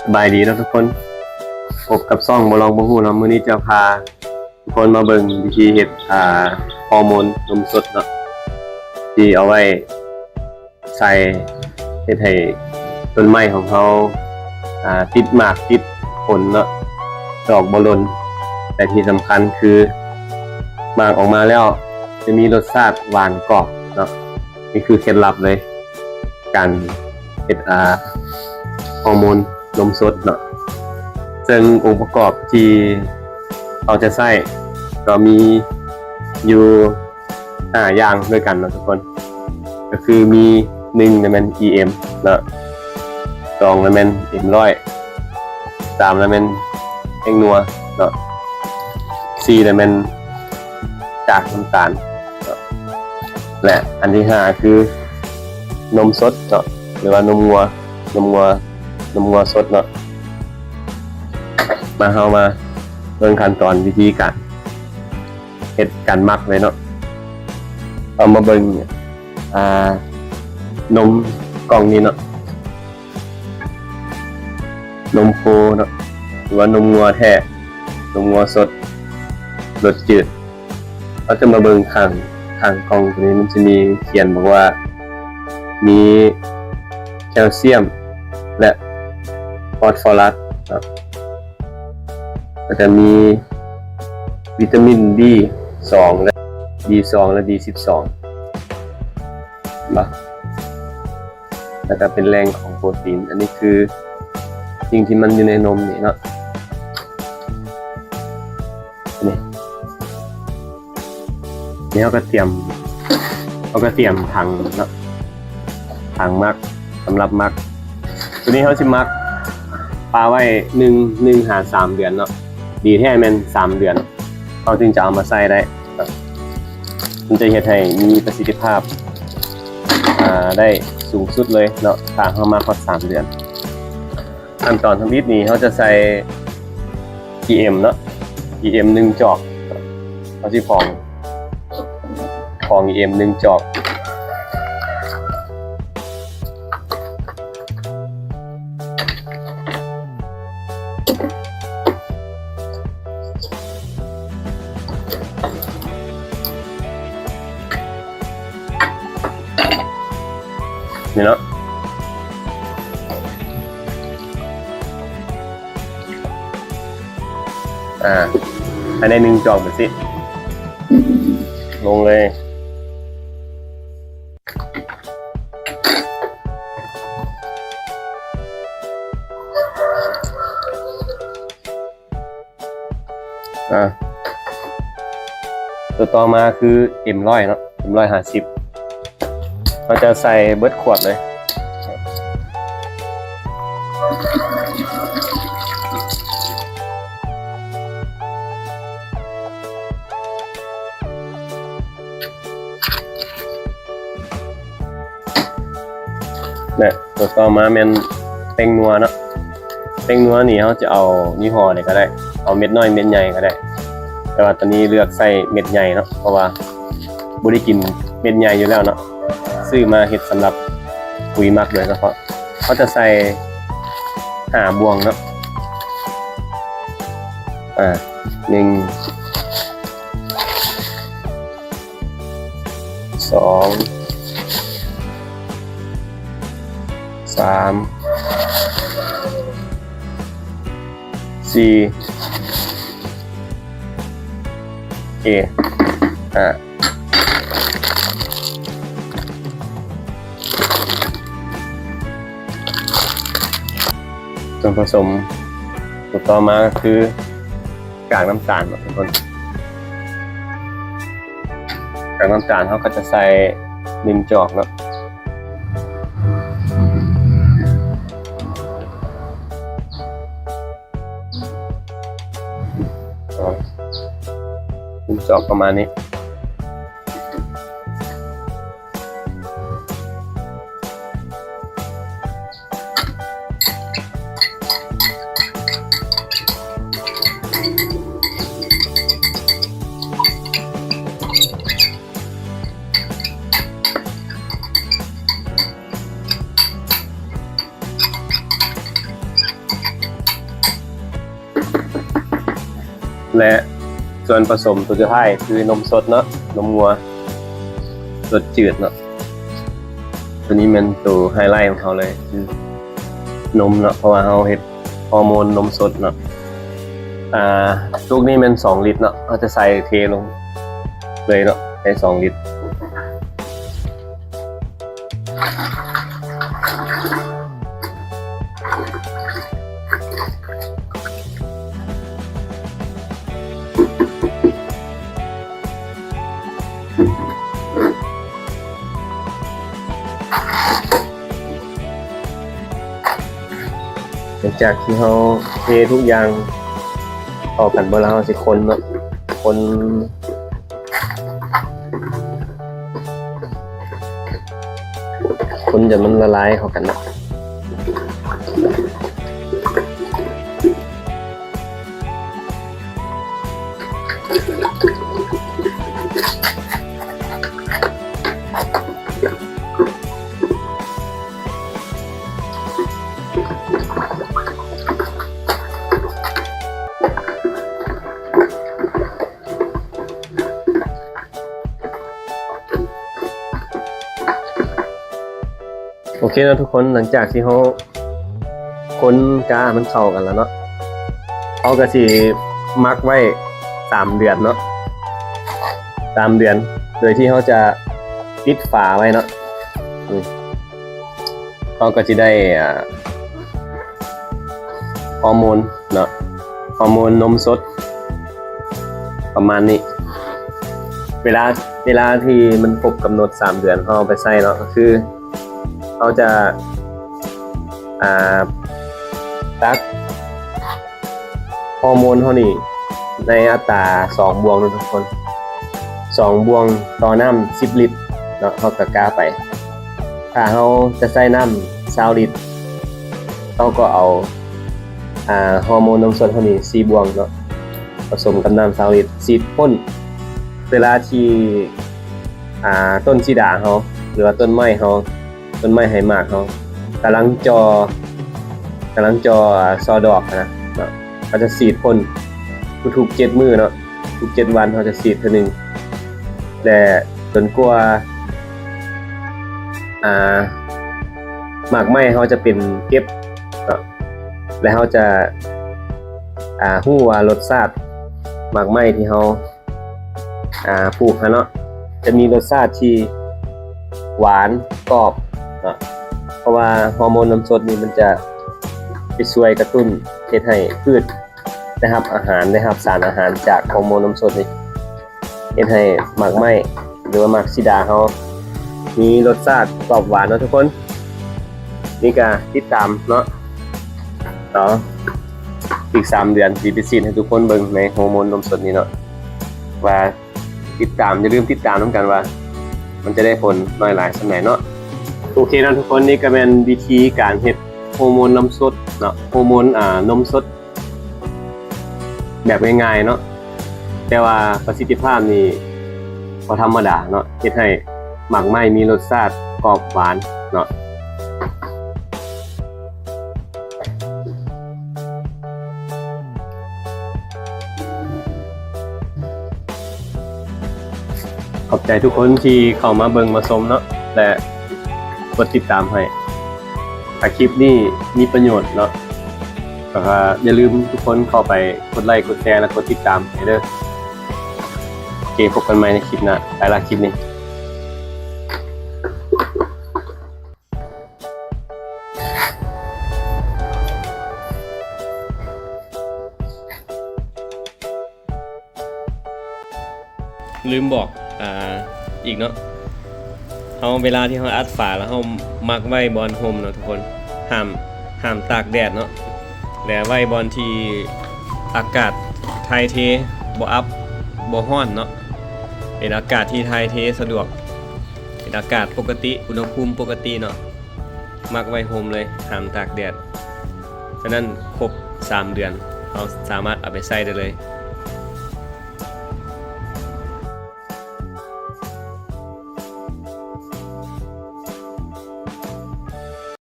ສະບາຍດີເນາະທຸກຄົນ, ພົບກັບຊ່ອງບໍ່ລອງບໍ່ຮູ້ເນາະ. ມື້ນີ້ຈະພາທຸກຄົນມາເບິ່ງວິທີເຮັດ ອ່າ ຮໍໂມນນົມສົດເນາະ ທີ່ເອົາໄວ້ໃສ່ເຮັດໃຫ້ຕົ້ນໄມ້ຂອງເຮົາ ອ່າ ຕິດໝາກຕິດຜົນເນາະ, ດອກບໍ່ຫຼົ່ນ ແລະ ທີ່ສຳຄັນຄືໝາກອອກມາແລ້ວຈະມີລົດຊາດຫວານກອບເນາະ. ນີ້ຄືເຄັດລັບເລີຍ ການເຮັດ ອ່າ ຮໍໂມນນົມສົດເນາະ. ເຊິ່ງອົງປະກອບທີ່ເຮົາຈະໃຊ້ກໍມີຢູ່ຫ້າຢ່າງດ້ວຍກັນເນາະທຸກຄົນ, ກໍຄືມີ ໜຶ່ງລະແມ່ນ ອີເອັມ ເນາະ, ສອງລະແມ່ນ ເອັມຮ້ອຍ, ສາມລະແມ່ນແປ້ງນົວເນາະ, ສີ່ລະແມ່ນກາກນ້ຳຕານເນາະ ແລະ ອັນທີຫ້າຄືນົມສົດເນາະ ຫຼືວ່ານົມງົວ ນົມງົວ ນົມງົວສົດເນາະ. ມາ ເຮົາມາເບິ່ງຂັ້ນຕອນວິທີການເຮັດການໝັກເລີຍເນາະ. ເຮົາມາເບິ່ງ ອ່າ ນົມກ່ອງນີ້ເນາະ, ນົມໂຄເນາະ ຫຼືວ່ານົມງົວແທ້ ນົມງົວສົດ ລົດຈືດ. ເຮົາຈະມາເບິ່ງຂ້າງ ຂ້າງກ່ອງໂຕນີ້ ມັນຈະມີຂຽນບອກວ່າມີແຄລຊຽມ ແລະ ຟອດຟໍຣັສເນາະ, ແລ້ວກະມີວິຕາມິນ ບີສອງ ແລະ ບີສອງ ແລະ ບີສິບສອງ ເນາະ. ແລ້ວກະເປັນແຫຼ່ງຂອງໂປຣຕີນ. ອັນນີ້ຄືສິ່ງທີ່ມັນຢູ່ໃນນົມນີ້ເນາະ. ນີ້ ນີ້ເຮົາກະຕຽມ ເຮົາກະຕຽມຖັງເນາະ, ຖັງໝັກ ສຳລັບໝັກ. ໂຕນີ້ເຮົາຊິໝັກປະໄວ້ໜຶ່ງ ໜຶ່ງຫາສາມເດືອນເນາະ, ດີແທ້ແມ່ນສາມເດືອນ ເຮົາຈຶ່ງຈະເອົາມາໃຊ້ໄດ້. ມັນຈະເຮັດໃຫ້ມີປະສິດທິພາບ ອ່າ ໄດ້ສູງສຸດເລີຍເນາະ ຖ້າເຮົາໝັກຮອດສາມເດືອນ. ຂັ້ນຕອນທຳອິດນີ້ ເຮົາຈະໃສ່ ອີເອັມ ເນາະ, ອີເອັມ ໜຶ່ງຈອກ. ເຮົາຊິພອງ ພອງ ອີເອັມ ໜຶ່ງຈອກ. ນີ້ເນາະ ອ່າ ໃຫ້ໄດ້ໜຶ່ງຈອກແບບຊີ້ ລົງເລີຍ. ອ່າ ໂຕຕໍ່ມາຄື ເອັມຮ້ອຍເນາະ, ເອັມຮ້ອຍຫ້າສິບ ເຮົາຈະໃສ່ເບິດຂວດເລີຍ. ແລະ ໂຕຕໍ່ມາແມ່ນແປ້ງນົວເນາະ, ແປ້ງນົວນີ້ເຮົາຈະເອົາຍີ່ຫໍ້ໃດກະໄດ້, ເອົາເມັດນ້ອຍເມັດໃຫຍ່ກະໄດ້, ແຕ່ວ່າຕອນນີ້ເລືອກໃຊ້ເມັດໃຫຍ່ເນາະ ເພາະວ່າບໍ່ໄດ້ກິນເມັດໃຫຍ່ຢູ່ແລ້ວເນາະ, ຊື້ມາເຮັດສຳລັບປຸ໋ຍໝັກໂດຍສະເພາະ. ເຮົາຈະໃສ່ຫ້າບ່ວງເນາະ, ອ່າ ໜຶ່ງ ສອງ ສາມ ສີ່ ເອ ຫ້າ. ສ່ວນຜະສົມໂຕຕໍ່ມາກະຄືກາກນ້ຳຕານເນາະທຸກຄົນ, ກາກນ້ຳຕານເຮົາກະຈະໃສ່ໜຶ່ງຈອກເນາະ. ໜຶ່ງຈອກປະມານນີ້. ເ ແລະ ສ່ວນປະສົມຕົວສຸດທ້າຍຄືນົມສົດເນາະ, ນົມງົວສົດຈືດເນາະ. ຕົວນີ້ແມ່ນຕົວໄຮໄລຂອງເຮົາເລີຍ ຄືນົມເນາະ, ເພາະວ່າເຮົາເຮັດຮໍໂມນນົມສົດເນາະ. ອ່າ ຈຸກນີ້ແມ່ນສອງລິດເນາະ, ເຮົາຈະໃສ່ເທລົງເລີຍເນາະ, ໃສ່ສອງລິດ. ຫຼັງຈາກທີ່ເຮົາເທທຸກຢ່າງເຂົ້າກັນເບິດແລ້ວ ເຮົາຊິຄົນເນາະ, ຄົນ ຄົນຈົນມັນລະລາຍເຂົ້າກັນເນາະ. ໂອເຄເນາະທຸກຄົນ, ຫຼັງຈາກທີ່ເຮົາຄົນກາມັນເຂົ້າກັນແລ້ວເນາະ, ເຮົາກໍຊິໝັກໄວ້ສາມເດືອນເນາະ, ສາມເດືອນ ໂດຍທີ່ເຮົາຈະປິດຝາໄວ້ເນາະ. ອືມ ເຮົາກໍຊິໄດ້ ອ່າ ຮໍໂມນເນາະ, ຮໍໂມນນົມສົດ ປະມານນີ້. ເວລາ ເວລາທີ່ມັນຄົບກຳນົດສາມເດືອນ ເຮົາເອົາໄປໃຊ້ເນາະ, ກໍຄືເຮົາຈະ ອ່າ ຕັກຮໍໂມນເຮົານີ້ໃນອັດຕາສອງບ່ວງເນາະທຸກຄົນ, ສອງບ່ວງຕໍ່ນ້ຳສິບລິດເນາະ, ເຮົາກໍກະໄປ. ຖ້າເຮົາຈະໃຊ້ນ້ຳຊາວລິດ ເຮົາກໍເອົາ ອ່າ ຮໍໂມນນົມສົດເຮົານີ້ສີ່ບ່ວງເນາະ ປະສົມກັບນ້ຳຊາວລິດ ສີດພົ່ນເວລາທີ່ ອ່າ ຕົ້ນສີດາເຮົາ ຫຼືວ່າຕົ້ນໄມ້ເຮົາ ຕົ້ນໄມ້ໃຫ້ໝາກເຮົາກຳລັງຈໍ່ ກຳລັງຈໍ່ ອ່າ ຊໍດອກຫັ້ນນະເນາະ, ເຮົາຈະສີດພົ່ນທຸກໆເຈັດມື້ເນາະ, ທຸກເຈັດວັນເຮົາຈະສີດເທື່ອໜຶ່ງ ແລະ ຈົນກວ່າ ອ່າ ໝາກໄມ້ເຮົາຈະເປັນເກັບເນາະ, ແລະ ເຮົາຈະ ອ່າ ຮູ້ວ່າລົດຊາດໝາກໄມ້ທີ່ເຮົາ ອ່າ ປູກຫັ້ນເນາະ ຈະມີລົດຊາດທີ່ຫວານ ກອບເນາະ, ເພາະວ່າຮໍໂມນນົມສົດນີ້ມັນຈະໄປຊ່ວຍກະຕຸ້ນເຮັດໃຫ້ພືດໄດ້ຮັບອາຫານ ໄດ້ຮັບສານອາຫານຈາກຮໍໂມນນົມສົດນີ້ ເຮັດໃຫ້ໝາກໄມ້ ຫຼືວ່າໝາກສີດາເຮົາມີລົດຊາດກອບຫວານເນາະທຸກຄົນ. ນີ້ກະຕິດຕາມເນາະ, ຕໍ່ອີກສາມເດືອນຊິໄປສີດໃຫ້ທຸກຄົນເບິ່ງໃນຮໍໂມນນົມສົດນີ້ເນາະ ວ່າ ຕິດຕາມ ຢ່າລືມຕິດຕາມນຳກັນວ່າມັນຈະໄດ້ຜົນນ້ອຍຫຼາຍສ່ຳໃດເນາະ. ໂອເຄເນາະທຸກຄົນ, ນີ້ກໍແມ່ນວິທີການເຮັດຮໍໂມນນຳສົດເນາະ, ຮໍໂມນ ອ່າ ນົມສົດ ແບບງ່າຍໆເນາະ, ແຕ່ວ່າປະສິດທິພາບນີ້ບໍ່ທຳມະດາເນາະ, ເຮັດໃຫ້ໝາກໄມ້ມີລົດຊາດກອບຫວານເນາະ. ຂອບໃຈທຸກຄົນທີ່ເຂົ້າມາເບິ່ງມາຊົມເນາະ ແລະ ກົດຕິດຕາມໃຫ້. ຖ້າຄລິບນີ້ມີປະໂຫຍດເນາະ ກໍຢ່າລືມທຸກຄົນເຂົ້າໄປກົດໄລ ກົດແຊ ແລະ ກົດຕິດຕາມໃຫ້ເດີ. ໂອເຄ ພົບກັນໃໝ່ໃນຄລິບໜ້າ. ໄປລະ ຄລິບນີ້. ລືມບອກ ອ່າ ອີກເນາະ, ເຮົາ ເວລາທີ່ເຮົາອັດຝາແລ້ວ ເຮົາໝັກໄວ້ບ່ອນຮົ່ມເນາະທຸກຄົນ, ຫ້າມ ຫ້າມຕາກແດດເນາະ ແລະ ໄວ້ບ່ອນທີ່ອາກາດຖ່າຍເທບໍ່ອັບ ບໍ່ຮ້ອນເນາະ, ເປັນອາກາດທີ່ຖ່າຍເທສະດວກ, ເປັນອາກາດປົກກະຕິ ອຸນຫະພູມປົກກະຕິເນາະ. ໝັກໄວ້ຮົ່ມເລີຍ ຫ້າມຕາກແດດ. ສະນັ້ນຄົບສາມເດືອນ ເຮົາສາມາດເອົາໄປໃຊ້ໄດ້ເລີຍ.